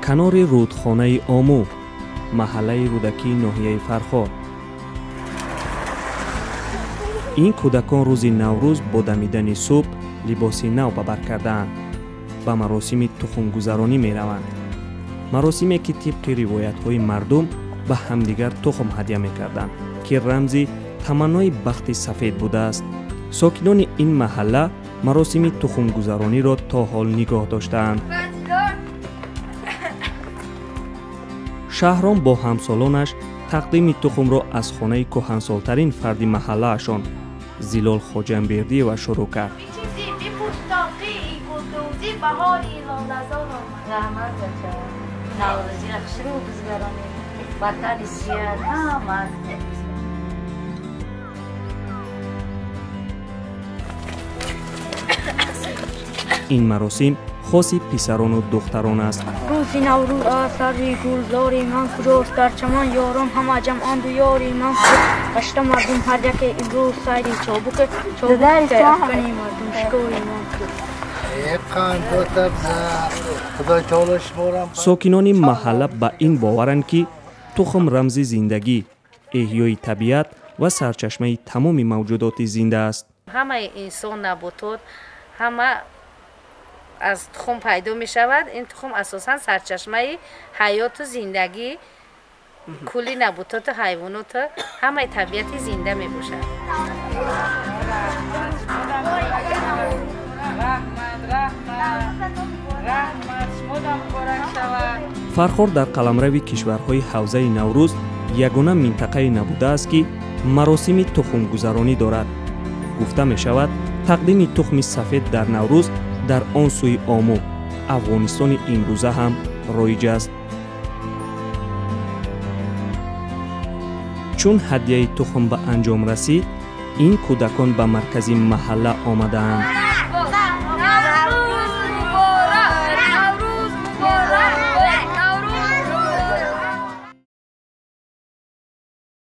Канори рудхонаи Ому, маҳаллаи Рӯдакии ноҳияи Фархор. Ин кӯдакон рӯзи Наврӯз бо дамидани субҳ либоси нав ба бар кардаанд. Ба маросими тухмгузаронӣ мераванд. Маросиме ки тибқи ривоятҳои мардум ба ҳамдигар тухм ҳадя мекарданд, ки рамзи таманнои бахти сафед будааст. Сокинони ин маҳалла маросими тухмгузарониро то ҳол нигоҳ доштаанд. Шаҳром бо ҳамсолонаш тақдими тухмро аз хонаи кӯҳансолтарин фарди маҳаллаашон Зилол Хоҷамбердиева шурӯъ кард. Ин маросим хоси писарону духтарон аст. Рӯзи Наврӯз аст сарви гулзори ман куҷост? Дар чаман ёрон ҳама ҷамъанду ёри ман куҷост? Гашта мардум ҳар яке имрӯз сайри чобуке, чобуке афкани мардум шикори ман куҷост? Сокинони маҳалла ба ин боваранд, ки тухм рамзи зиндагӣ, эҳёи табиат ва сарчашмаи тамоми мавҷудоти зинда аст. Ҳамаи инсон, наботот ҳама аз тухм пайдо мешавад. Ин тухм асосан сарчашмаи ҳаёту зиндагӣ, кулли набототу ҳайвоноту ҳамаи табиати зинда мебошад. Фархор дар қаламрави кишварҳои ҳавзаи Наврӯз ягона минтақае набудааст, ки маросими тухмгузаронӣ дорад. Гуфта мешавад, тақдими тухми сафед дар Наврӯз дар он сӯи Ому, Афғонистони имрӯза ҳам роиҷ аст. Чун ҳадяи тухм ба анҷом расид, ин кӯдакон ба маркази маҳалла омадаанд.